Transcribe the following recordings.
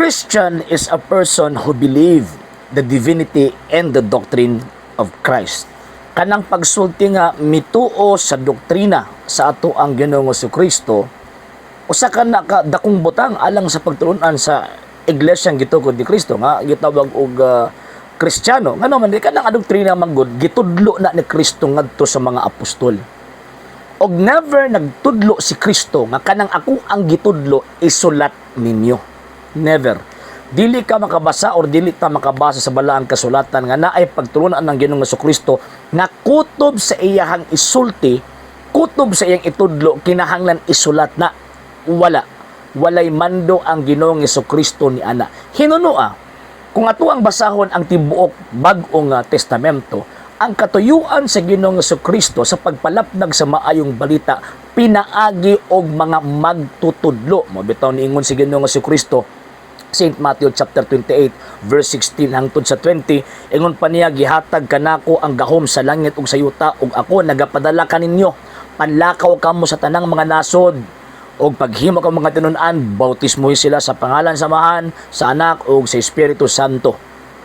Christian is a person who believe the divinity and the doctrine of Christ. Kanang pagsulti nga mituo sa doktrina sa ato ang Ginoong Kristo, usa ka na ka dakong butang alang sa pagtulunan sa iglesyang gitukod ni Kristo nga gitawag og Kristiyano. Ngano man di kanang doktrina man gud gitudlo na ni Kristo ngadto sa mga apostol. Og never nagtudlo si Kristo nga kanang ako ang gitudlo isulat ninyo. Never. Dili ka makabasa or dili ta makabasa sa balaang kasulatan nga naay pagtulunan ng Ginoong Kristo nga kutob sa iyahang isulti, kutob sa iyang itudlo, kinahanglan isulat na. Wala. Walay mando ang Ginoong Kristo ni ana. Hinunoa, kung ato ang basahon ang tibuok Bag-ong Testamento, ang katuyuan sa Ginoong Kristo sa pagpalapnag sa maayong balita pinaagi og mga magtutudlo. Mao bitaw niingon si Ginoong Kristo, St. Matthew chapter 28 verse 16 hangtod sa 20, ingon pa niya, "Gihatag kanako ang gahom sa langit ug sa yuta, ug ako nagapadala kaninyo. Panlakaw kamo sa tanang mga nasod ug paghimo kang mga tinun-an, bautismohi sila sa pangalan sa Amahan, sa Anak ug sa Espiritu Santo,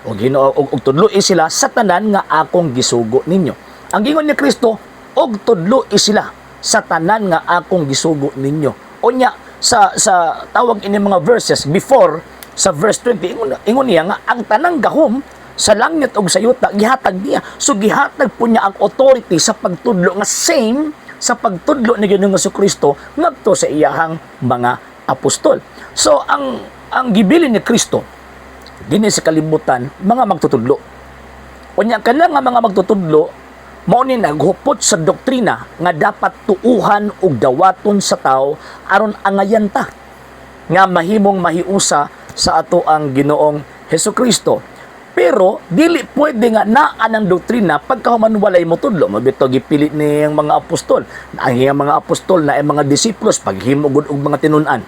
ug Ginoo ug tudloi sila sa tanan nga akong gisugo ninyo." Ang gingon ni Kristo, "Og tudloi sila sa tanan nga akong gisugo ninyo." Unya sa tawag ini mga verses before sa verse 20, ingon niya nga ang tanang gahom sa langit ug sa yuta gihatag niya. So gihatag po niya ang authority sa pagtudlo nga same sa pagtudlo ni Ginoong Kristo ngadto sa iyahang mga apostol. So ang gibilin ni Kristo dinhi sa kalibutan, mga magtutudlo. Unya kana nga mga magtutudlo mao ni naghupot sa doktrina nga dapat tuuhan ug dawaton sa tao aron angayan ta nga mahimong mahiusa sa ato ang Ginoong Hesus Kristo. Pero dili pwede nga naa ng doktrina pagkahuman walay motudlo. Mao bitaw gipili niyang mga apostol. Ang iyang mga apostol na ang mga disipulos paghimo gud og mga tinun-an.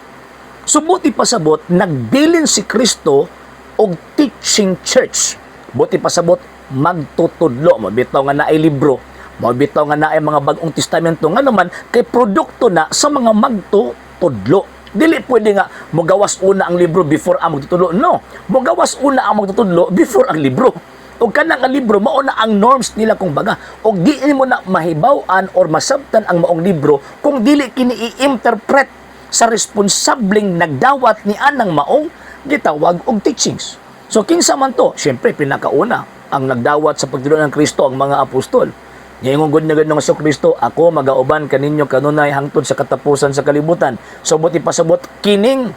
So buot pasabot, nagbilin si Kristo og teaching church. Buot pasabot, magtutudlo. Mao bitaw nga naay libro. Mao bitaw nga naay mga Bagong Testamento, nga naman kay produkto na sa mga magtutudlo. Dili pwede nga mogawas una ang libro before ang magtutudlo. No, mogawas una ang magtutudlo before ang libro. O kanang ang libro mao na ang norms nila kung baga. Og di mo na mahibaw-an or masabtan ang maong libro kung dili kini i-interpret sa responsableng nagdawat ni anang maong gitawag og teachings. So kinsa man to? Siyempre, pinakauna ang nagdawat sa pagtudlo ng Kristo, ang mga apostol. Niingon gud na gud ng Kristo, "Ako magauban kaninyo kanunay hangtod sa katapusan sa kalibutan." So buot pasabot, kining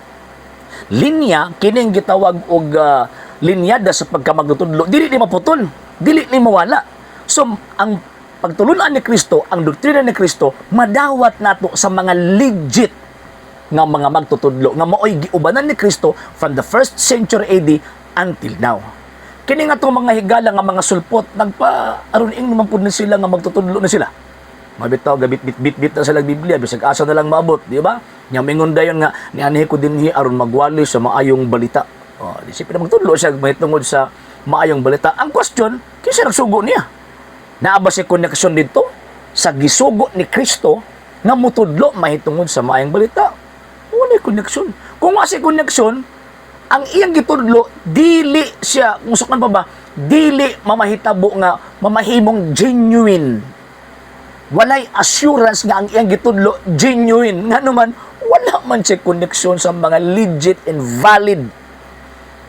linya, kining gitawag og linyada sa pagkamagtutudlo, dili ni maputol, dili ni mawala. So ang pagtulunan ni Kristo, ang doktrina ni Kristo, madawat nato sa mga legit nga mga magtutudlo nga maoy giubanan ni Kristo from the first century AD until now. Kini nga itong mga higala nga mga sulpot, nagpa aron ing naman pud ni sila nga magtutudlo na sila. Mao bitaw gabit bit bit bit na sila Biblia bisag asa na lang maabot, di ba? Nya mingon dayon nga nianhi ko dinhi aron magwali sa maayong balita. Oh, di siya magtudlo siya mahitungod sa maayong balita. Ang question, kinsa nagsugo niya? Naa ba siya koneksyon dito sa gisugo ni Kristo nga mutudlo mahitungod sa maayong balita? Wala koneksyon. Kung wa siya koneksyon, ang iyang gitudlo dili siya kung sukan pa ba, dili mamahitabo nga mamahimong genuine. Walay assurance nga ang iyang gitudlo genuine, nga naman wala man siya koneksyon sa mga legit and valid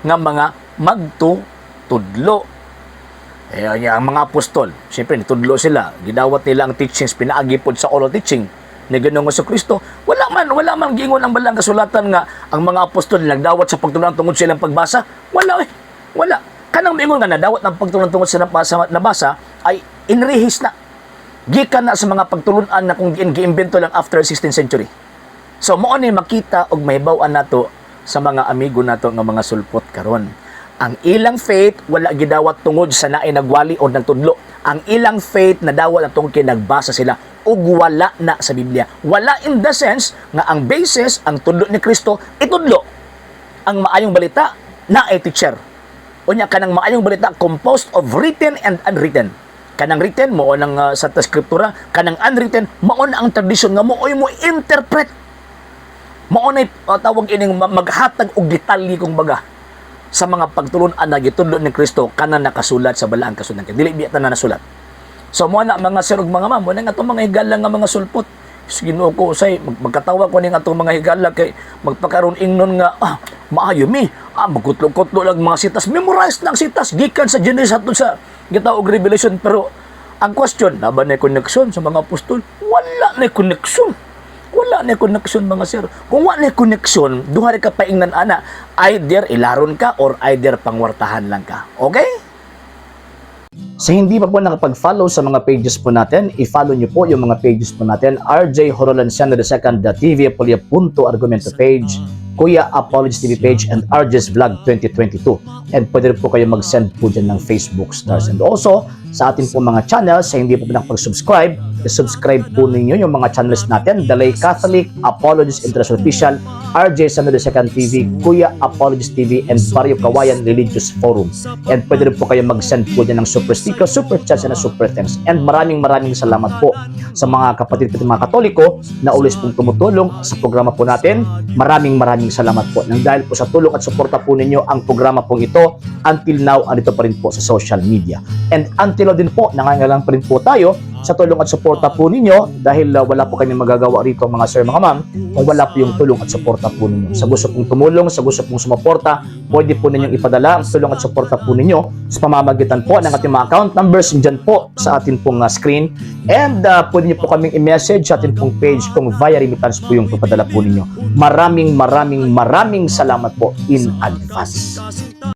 nga mga magtutudlo. Eh, ang mga apostol, siyempre, nitudlo sila. Gidawat nila ang teachings, pinaagi pod sa oral teaching ni Ginoong Kristo. Wala man giingon ang balang kasulatan nga ang mga apostol nagdawat sa pagtulunan tungod sa ilang pagbasa. Wala eh. Wala. Kanang miingon nga nadawat ng pagtulunan tungod sa nabasa ay inrehis na. Gikan na sa mga pagtulunan na kung giimbento lang after 16th century. So mao ni makita og mahibaw-an nato sa mga amigo nato nga mga sulpot karon. Ang ilang faith wala gidawat tungod sa naay nagwali o nagtudlo. Ang ilang faith nadawat na tungod kay nagbasa sila ug wala na sa Biblia. Wala in the sense nga ang basis ang tudlo ni Kristo itudlo. Ang maayong balita na ay teacher. Unya kanang maayong balita composed of written and unwritten. Kanang written mao nang sa skriptura, kanang unwritten mao na ang tradisyon nga mooy mo interpret. Mao nay tawag ining maghatag og detalye kung baga sa mga pagtulun-an na gitudlo ni Kristo kana nakasulat sa Balaang Kasulatan. Dili biya tanan nasulat. So mo na, mga sir ug mga ma'am, mo na nga atong mga higala nga mga sulpot. Sa Ginoo ko usay magkatawa ko ning atong mga higala kay magpakaron ingnon nga maayo mi. Magkutlo-kutlo lang mga sitas, memorize lang sitas gikan sa Genesis hangtod sa gitawag Revelation, pero ang question, naa ba na connection sa mga apostol? Wala na connection. Wala na connection, mga sir. Kung wala na connection, duha ra ka paingnan ana. Either ilaron ka or either pangwartahan lang ka. Okay? Sa hindi pa po nakapag-follow sa mga pages po natin, i-follow nyo po yung mga pages po natin. RJ Horolanciano II, the TV Apolia Punto Argumento page, Kuya Apologies TV page, and RJ's Vlog 2022. And pwede rin po kayo mag-send po dyan ng Facebook stars. And also, sa atin po mga channels, sa hindi po nakapag-subscribe, i-subscribe po ninyo yung mga channels natin: The Lay Catholic, Apologies International Official, RJ Sano II TV, Kuya Apologies TV, and Barrio Kawayan Religious Forum. And pwede rin po kayo mag-send po dyan ng super sticker, super chats, and super thanks. And maraming maraming salamat po sa mga kapatid po mga Katoliko na always pong tumutulong sa programa po natin. Maraming maraming salamat po. Nang dahil po sa tulong at suporta po ninyo, ang programa pong ito until now andito pa rin po sa social media. And until now din po, nangangailangan pa rin po tayo sa tulong at suporta po ninyo dahil wala po kami magagawa rito, mga sir, mga ma'am, kung wala po yung tulong at suporta po ninyo. Sa gusto pong tumulong, sa gusto pong sumuporta, pwede po ninyong ipadala ang tulong at suporta po ninyo sa pamamagitan po ng ating mga account numbers dyan po sa atin pong screen. And pwede niyo po kaming i-message sa atin pong page kung via remittance po yung papadala po ninyo. Maraming maraming maraming salamat po in advance.